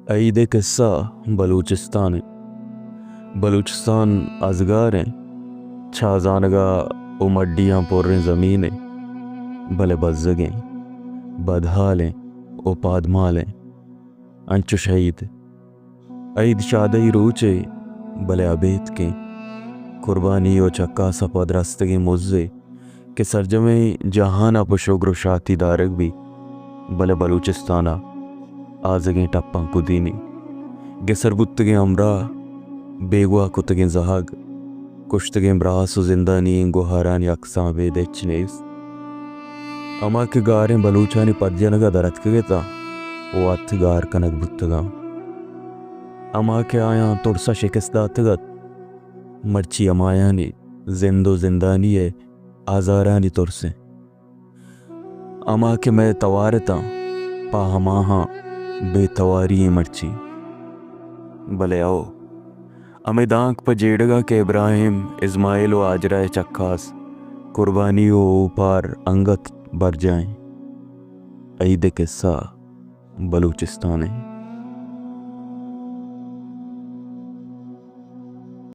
عید ءِ قصہ بلوچستان اِنت۔ بلوچستان ازگار اِنت، چاہ زانگ ءَ ءُ مڈیاں پُریں زمین اِنت، بلے بزگ اِنت، بدحال اِنت ءُ پادمال اِنت۔ انچش عید۔ عید شادہی روچے، بلے ابیتکیں۔ قربانی ءُ چکاس ءَ پد رستگیں مزے کہ سرجمیں جہان ءَ پہ شگر ءُ شاتی دارگ بیت، بلے بلوچستان ءَ آزگیں ٹپاں کدی نی۔ گسر بوتگیں ہمراہ، بیگواہ کتگیں زہگ، کشتگیں براس ءُ زندانی ایں گوہارانی اکساں ابید ہچ نیست۔ ہما کہ گاریں بلوچانی پدجنگ ءَ در اتکگ اتاں ءُ وت گار کنگ بوتگاں، ہما کہ آیاں ترس ءَ شکست داتگ ات، مرچی ہمایانی زند ءُ زندانی ءِ آزارانی ترس اِنت۔ ہما کہ مئے توار اتاں، پہ ہماہاں بے تواری ایں مرچی۔ بلے او، ہمے دانک پہ جیڑگ ءَ کہ ابراہیم، ازمائیل ءُ ہاجرہ ءِ چکاس، قربانی ءُ اوپار انگت برجاہ اِنت۔ عید ءِ قصہ بلوچستان اِنت۔